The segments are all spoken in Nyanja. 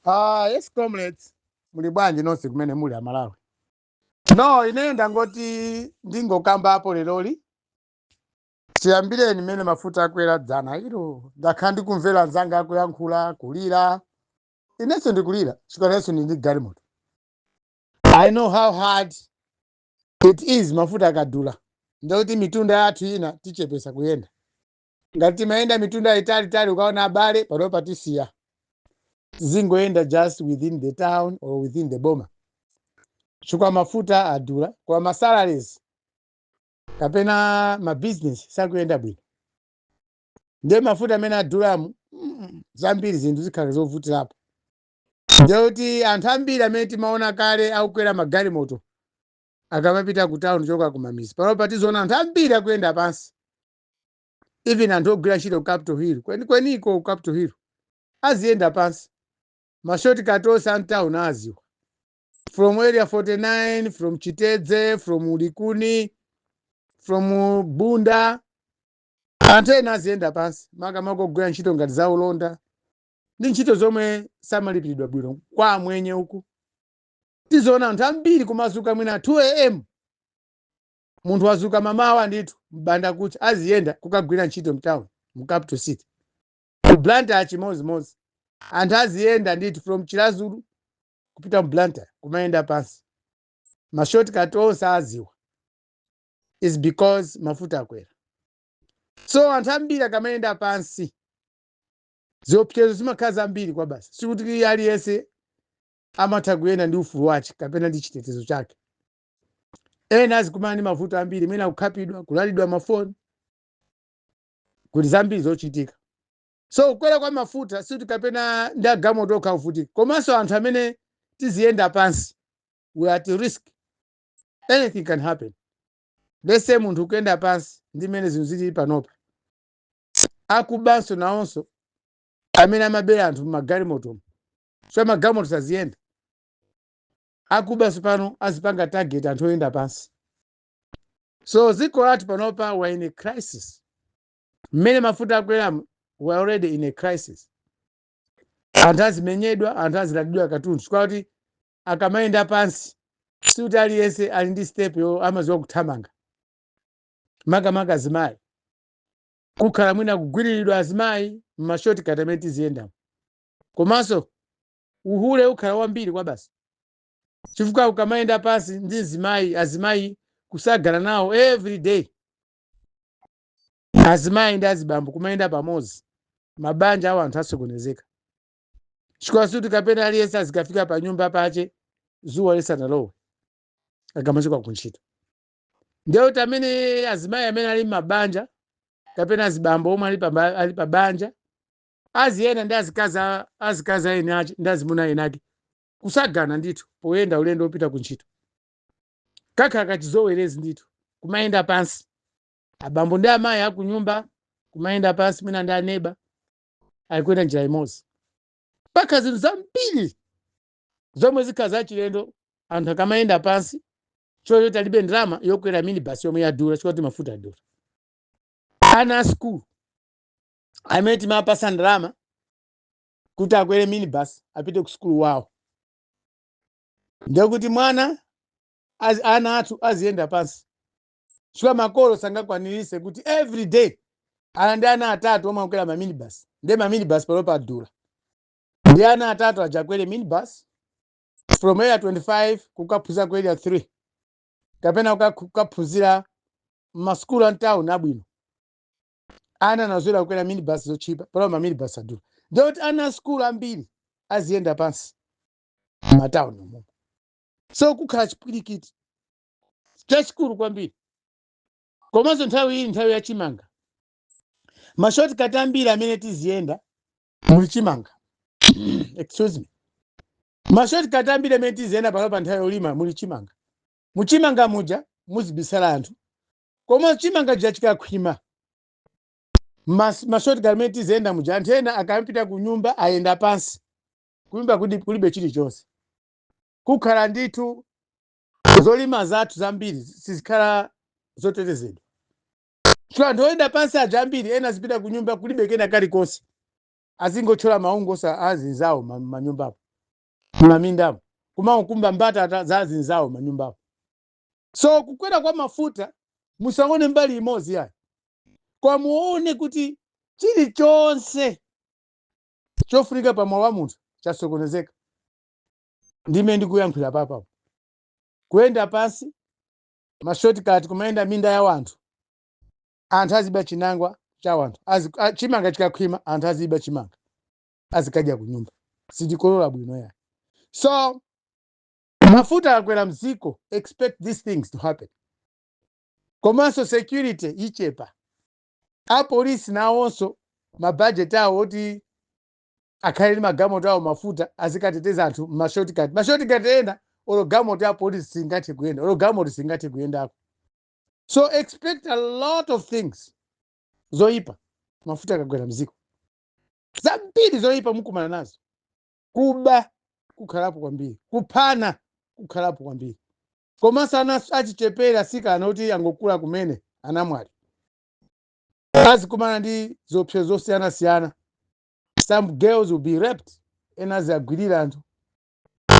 Ah, yes comrades, muli bwanji nonse kumene muli Amalawi? No, ineyo ndangoti ndingokambapo leroli. Chiyambireni mmene mafuta akwera dzana ilo, ndakhala ndikumvera anzanga akuyankhula, kulira. Inenso ndikulira, chifukwa inenso ndili ndi galimoto. I know how hard it is mafuta akadula. Ndikuti mitunda yathu ina tichepesa kuyenda. Ngati timayenda mitunda italitali ukaona abale, panopa tisiya. Tizingoyenda just within the town or within the boma. Chifukwa mafuta adula, kwa ma salaries kapena ma business sakuyenda bwino. Ndiye mafuta amene adulamu, zambiri zinthu zikhala zovutirapo. Ndiye kuti anthu ambiri amene timaona kale akukwera magalimoto akamapita ku town choka kumamizi, panopa tizoona anthu ambiri akuyenda pansi. Even anthu ogwira ntchito ku Capitol Hill, kwenikweniko ku Capitol Hill, aziyenda pansi. Ma shortcut onse a mtown aziwa, from Area 49, from Chitedze, from Likuni, from Bunda, anthu ena aziyenda pansi, makamaka ogwira ntchito ngati za ulonda ndi ntchito zomwe samalipiridwa bwino kwa amwenye uku. Tizoona anthu ambiri kumazuka mwina 2 a.m., munthu wazuka mamawa ndithu, mbanda kucha, aziyenda kukagwira ntchito mtown, mu capital city. Ku Blantyre chimozimozi, anthu aziyenda ndithu from Chiradzulu kupita mu Blantyre, kumayenda pansi. Ma shortcut onse aziwa, is because mafuta akwera. So anthu ambiri akamayenda pansi, ziopsezo zimakhala zambiri kwa basi. Sikuti aliyense amatha kuyenda ndi ufulu wace kapena ndi chitetezo chake. Ena azikumana ndi mavuto ambiri, mwina kukhapidwa, kulandidwa mafoni, kuti zambiri zochitika. So kukwera kwa mafuta sikuti kapena ndi agalimoto okha kuvutika, komanso anthu amene tiziyenda pansi, we are at risk. Anything can happen. Let's say munthu ukuyenda pansi, ndi mmene zinthu zilili panopa, akubanso nawonso amene amabera anthu mmagalimoto, so magalimoto saziyenda, akubanso pano azipanga target anthu oyenda pansi. So dziko lathu panopa, we are in a crisis. Mmene mafuta akweramu, we are already in a crisis. Anthu azimenyedwa, anthu azilandidwa katundu, chifukwa kuti akamayenda pansi, sikuti aliyense ali ndi step yo amaziwa kuthamanga, makamaka azimayi. Kukhala mwina kugwiriridwa azimayi mma shortcut amene tiziyendamo. Komanso uhule ukhala wambiri kwa basi, chifukwa ukamayenda pansi ndi mzimayi, azimayi kusagana nawo every day, azimayi ndi azibambo kumayenda pamodzi, mabanja awo anthu asokonezeka, chifukwa sikuti kapena aliyense azikafika pa nyumba pache zuwa lisanalowe akamachoka kuntchito. Ndiye kuti amene azimayi amene ali m'mabanja kapena azibambo omwe ali pa banja aziyenda ndi azikazi eni ache ndi azimuna eni ake, kusagana ndithu poyenda ulendo wopita kuntchito. Kakhala kachizowerezi ndithu kumayenda pansi, abambo ndi amayi akunyumba kumayenda pansi, mwina ndi aneba akuyenda njira imodzi. Pakha zinthu zambiri zomwe zikhala zachilendo anthu akamayenda pansi, choyo talibe ndalama yokwera minibus yomwe yadula, chifukwa kuti mafuta adula. Ana a skulu amene timapasa ndalama kuti akwere minibus apite ku skulu wawo, ndekuti mwana ana athu aziyenda pansi, chifukwa makolo sangakwanirise kuti every day ana ndi ana atatu omwe akwera ma minibus. Ndiye ma minibus panopa adula, ndi ana atatu aja akwere minibus from Area 25 kukaphunzira ku Area 3 kapena kukaphunzira m'masukulu a mtown abwino. Ana anazolowera kukwera minibus zotchipa, panopa ma minibus adula, ndiye kuti ana a sukulu ambiri aziyenda pansi m'matawuni umo. So kukhala chipwirikiti chachikulu kwambiri. Komanso nthawi iyi, nthawi ya chimanga, ma shortcut ambiri amene tiziyenda muli chimanga. Excuse me. Ma shortcut ambiri amene tiziyenda pano pa nthawi yolima muli chimanga. Muchimanga muja muzibisala anthu, koma chimanga chija chikakhwima, ma shortcut amene tiziyenda muja, anthu ena akamapita ku nyumba ayenda pansi, kunyumba kuti kulibe chilichonse. Kukhala ndithu zolima zathu zambiri sizikhala zotetezedwa, so anthu oyenda pansi aja ambiri ena azipita ku nyumba kulibe kena kalikonse, azingothyola maungo sa azinzawo manyumbapo. Mumamindamo kumakumba mbatata za azinzawo manyumbawo. So kukwera kwa mafuta musaone mbali imodzi yayi, kwa muone kuti chilichonse chofunika pa moyo wa munthu chasokonezeka. Ndime ndikuyankhula papapo, kuyenda pansi, ma shortcut, kumayenda minda ya wanthu, anthu aziba chinangwa cha wanthu. Chimanga chikakhwima, anthu aziba chimanga, azikadya kunyumba, sitikolola bwino ya. So mafuta akwera mziko, expect these things to happen. Komanso security ichepa. Apolisi nawonso mabajeti awo oti akhale ndi magalimoto awo, mafuta, azikateteza anthu ma shortcut. Ma shortcut ena olo galimoto ya polisi singathe kuyenda, olo galimoto singathe kuyendako. So expect a lot of things zoyipa mafuta akakwera mziko. Zambiri zoyipa mukumana nazo. Kuba kukhalapo kwambiri, kuphana kukhalapo kwambiri, komanso ana achichepere, asikana oti angokula kumene, anamwali, azikumana ndi zopsezo zosiyanasiyana. Some girls will be raped, ena azagwirira anthu.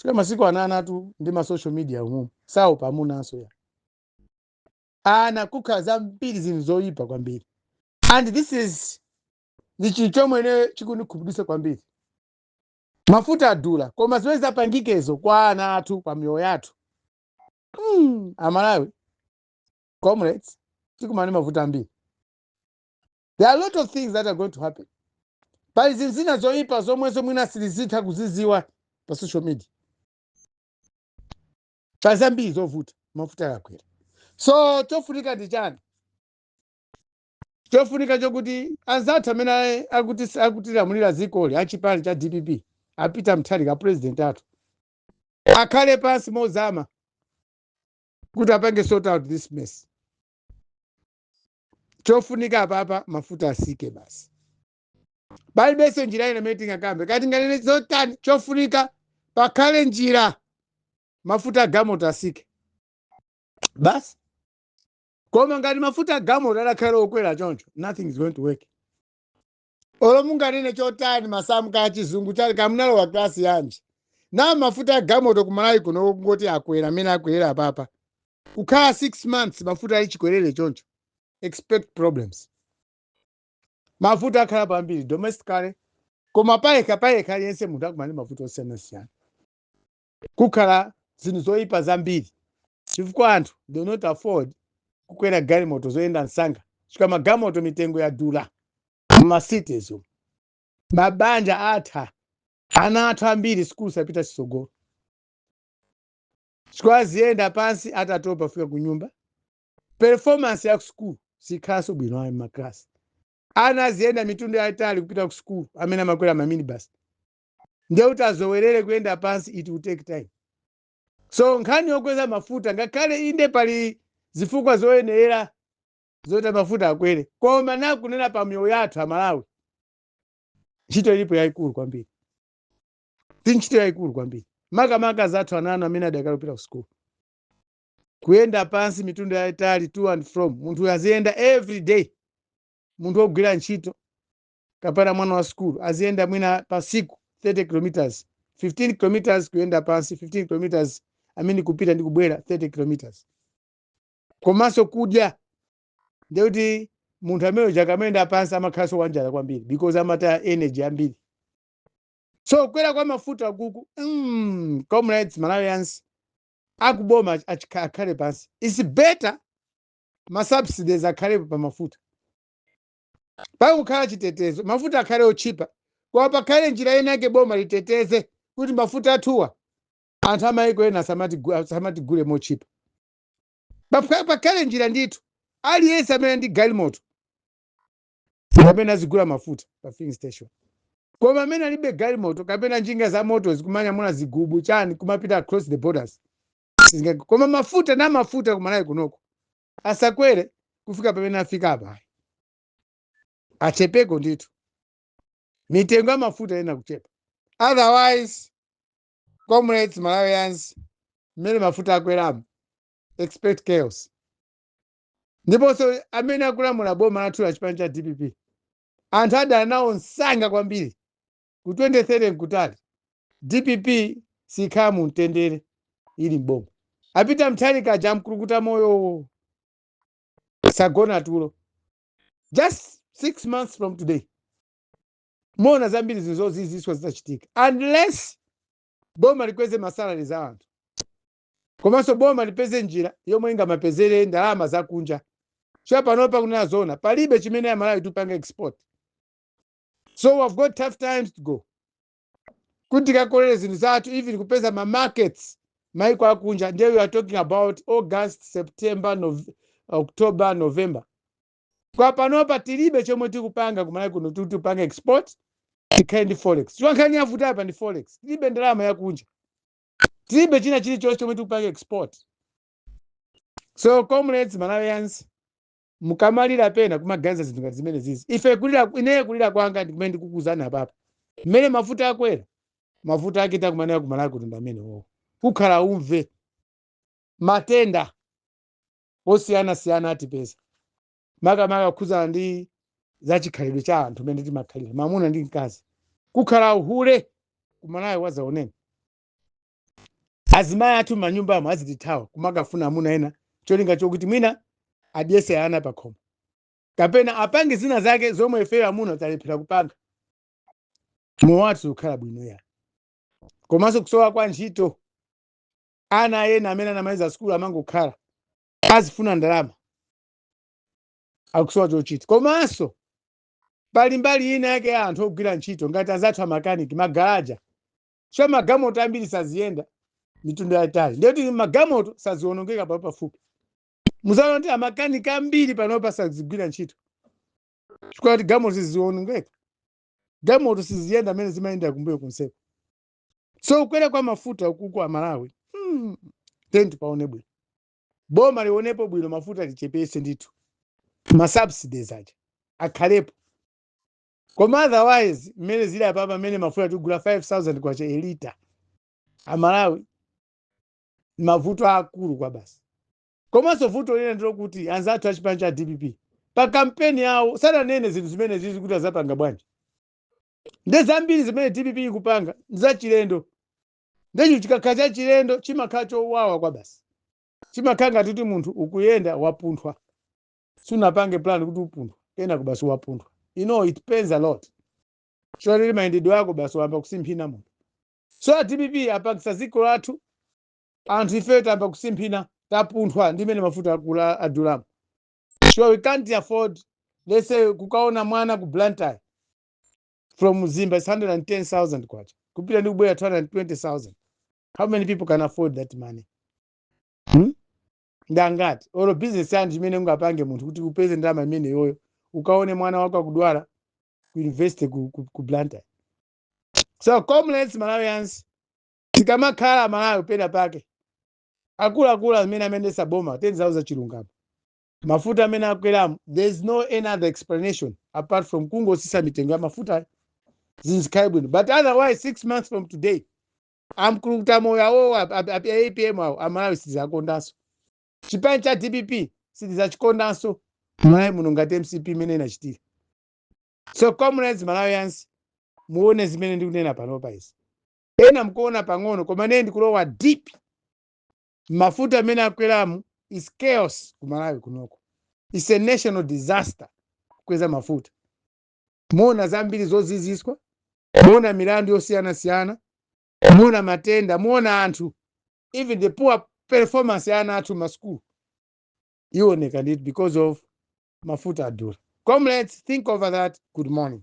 Kila masiku ana anatu ndi ma social media umumu saopa amunanso ya ana. Kukhala zambiri zinthu zoyipa kwambiri, and this is ndi chinthu chomwe chikundikhumudwitsa kwambiri. Mafuta adula, koma zimene zapangikezo kwa ana athu, pa miyoyo yathu, Amalawi comrades, tikumana ndi mavuto ambiri. There are a lot of things that are going to happen. Pali zinthu zina zoyipa zomwenso mwina silizitha kuziziwa pa social media. Pali zambiri zovuta mafuta akakwera. So chofunika ndi chani? Chofunika chokuti anzathu amene akutilamulira dzikoli, achipani cha DPP, a Peter Mutharika, president athu, akhale pansi mozama kuti apange sort out this mess. Chofunika apapa, mafuta asike basi. Palibenso njira ina imene tingakambe kati nganene zotani. Chofunika pakhale njira, mafuta agalimoto asike basi. Koma ngati mafuta agalimoto adakhala okwera choncho, nothing is going to work. Olo munganene chotani, masamu ka chizungu chali kamunalowa klasi yanji na mafuta agalimoto kumalawi kuno kungoti akwera amene akwerera papa, kukhala 6 months mafuta ali chikwerere choncho, expect problems. Mafuta akhala pambiri domestically, koma payekha payekha aliyense munthu akumana ndi mavuto osiyanasiyana. Kukhala zinthu zoyipa zambiri chifukwa anthu do not afford kukwera galimoto zoyenda msanga, chifukwa magalimoto mitengo yadula muma cities umu. Mabanja atha, ana athu ambiri sikulu sapita chitsogolo chifukwa aziyenda pansi, atatopa fika ku nyumba. Performance ya ku sikhalanso bwino ayi m'maklasi. Ana aziyenda mitundu yayitali kupita ku sukulu amene amakwera ma minibus, ndiye kuti azowerere kuyenda pansi, it will take time. So nkhani yokweza mafuta, ngakhale inde pali zifukwa zoyenerera zoti mafuta akwere, koma nakunena pa miyoyo yathu Amalawi, ntchito ilipo yayikulu kwambiri, ti ntchito yayikulu kwambiri, makamaka zathu ananu amene adakali kupita ku sukulu, kuyenda pansi mitundu yayitali to and from. Munthu aziyenda every day, munthu wogwira ntchito kapena mwana wa sukulu aziyenda mwina pa siku 30 kilometers, 15 kilometers kuyenda pansi, 15 kilometers amene kupita ndi kubwera, 30 kilometers. Komanso kudya, ndekuti munthu amene uja akamayenda pansi amakhalanso wanjala kwambiri because amataya energy ambiri. So kukwera kwa mafuta kuku, comrades Malawians, akuboma akhale pansi. It's better ma subsidies akhalepo pa mafuta, pakukhala chitetezo, mafuta akhale otchipa, koma pakhale njira ina yake boma liteteze kuti mafuta athuwa anthu amayiko ena asamatigule mochipa. Pakhale njira ndithu, aliyense amene ndi galimoto kapena azigula mafuta pa filling station, koma amene alibe galimoto kapena njinga za moto zikumanyamula zigubu chani kumapita across the borders. Koma mafuta na mafuta kumalawi kunoko asakwere kufika pamene afika apa, achepeko ndithu. Mitengo ya mafuta ena kuchepa. Otherwise, comrades Malawians, mmene mafuta akweramo, expect chaos. Ndiponso amene akulamula boma lathu la chipani cha DPP, anthu adana nawo msanga kwambiri. Ku 2030 nkutali, DPP Sikhala mu mtendere ili mboma. A Peter Mutharika aja amkulukuta moyowo, sagona tulo. Just 6 months from today muona zambiri zinthu zoziziswa zitachitika, unless boma likweze ma salary za anthu, komanso boma lipeze njira yomwe ingamapezere ndalama zakunja. So panopa, kunena zona, palibe chimene Amalawi tupanga export. So we've got tough times to go kuti tikakolere zinthu zathu, even kupeza ma markets maiko akunja. Ndiye we are talking about August, September, October, November. Kwa panopa tilibe chomwe tikupanga kumalawi kuno kuti tipange export, tikhale ndi forex. Chifukwa yavuta apa ndi forex. Tilibe ndalama yakunja, tilibe china chilichonse chomwe tikupanga export. So comrades, Malawians, mukamalira pena kumaganiza zinthu ngati zimene zizi. Ife kulira, ineyo kulira kwanga ndi kumene ndikukuzani apapa. Mmene mafuta akwera, mafuta ake takumanira kumalawi kuti ndi amene wowo kukhala umve matenda osiyanasiyana atipeza, makamaka kukhudzana ndi zachikhalidwe cha anthu mmene timakhalira mamuna ndi mkazi. Kukhala uhule kumalawi wazaoneni. Azimayi athu m'manyumbamo azitithawa kumakafuna amuna ena, cholinga chokuti mwina adyese ana pakhomo kapena apange zina zake zomwe ifeyo amuna talephera kupanga. Moyo wathu ukhala bwino ya. Komanso kusowa kwa ntchito, ana ena amene anamaliza sukulu amangokhala, azifuna ndalama, akusowa chochita. Komanso pali mbali ina yake ya anthu ogwira ntchito ngati anzathu amakaniki, magaraja. So magalimoto ambiri saziyenda mitundu yayitali, ndiyoti magalimoto saziwonongeka pano pafupi. Muzaona kuti amakaniki ambiri panopa sazigwira ntchito chifukwa kuti galimoto siziwonongeka, galimoto siziyenda amene zimayenda kumbuyo konseko. So kukwera kwa mafuta ukuku, Amalawi, tenti paone bwino, boma lionepo bwino, mafuta lichepese ndithu, ma subsidies aja akhalepo. Koma otherwise, mmene zili apapa, mmene mafuta tigula 5000 kwacha a lita, Amalawi, mavuto akulu kwa basi. Komanso vuto lina ndilokuti anzathu achipani cha DPP pa kampeni yawo sananene zinthu zimene zizi kuti azapanga bwanji. Nde zambiri zimene DPP ikupanga nzachilendo. Ndecho chikakhala chachilendo chimakhala chowawa kwa basi, chimakhala ngati kuti munthu ukuyenda wapunthwa, sunapange plan kuti upunthwa, kenako basi wapunthwa. It pains a lot. Choneri mayendedwe ako basi wayamba kusimphina munthu. So a DPP apangisa dziko lathu, anthu ife tayamba kusimphina, tapunthwa ndi mmene mafuta akula adulamo. So we can't afford, let's say, kukaona mwana ku Blantyre from Mzimba is 110,000 kwacha, kupita ndi kubwera 220,000. How many people can afford that money, Ndangati olo business yanji imene ungapange munthu kuti upeze ndalama imene yoyo ukaone mwana wako akudwala ku university ku Blantyre? So comrades, Malawians, tikamakhala Malawi pena pake akuluakulu amene amayendetsa boma tenzauza chilungamo. Mafuta amene akweramo, there is no any other explanation apart from kungosisa mitengo ya mafuta, zinthu zikhale bwino. But otherwise, 6 months from today, amkulukuta moyo awowo APM awo, Amalawi sizakondanso chipani cha DPP, sitizachikondanso Malawi muno ngati MCP imene inachitira. So comrades, Malawians, muone zimene ndikunena panopa izi. Ena mukuona pang'ono, koma nene ndikulowa deep. Mafuta amene akweramu is chaos ku Malawi kunoko. It's a national disaster kukweza mafuta. Muona zambiri zoziziswa, muona milandu yosiyanasiyana, muona matenda, muona anthu, even the poor performance ya ana athu masukulu ioneka ndithu because of mafuta adula. Comrades, think over that. Good morning.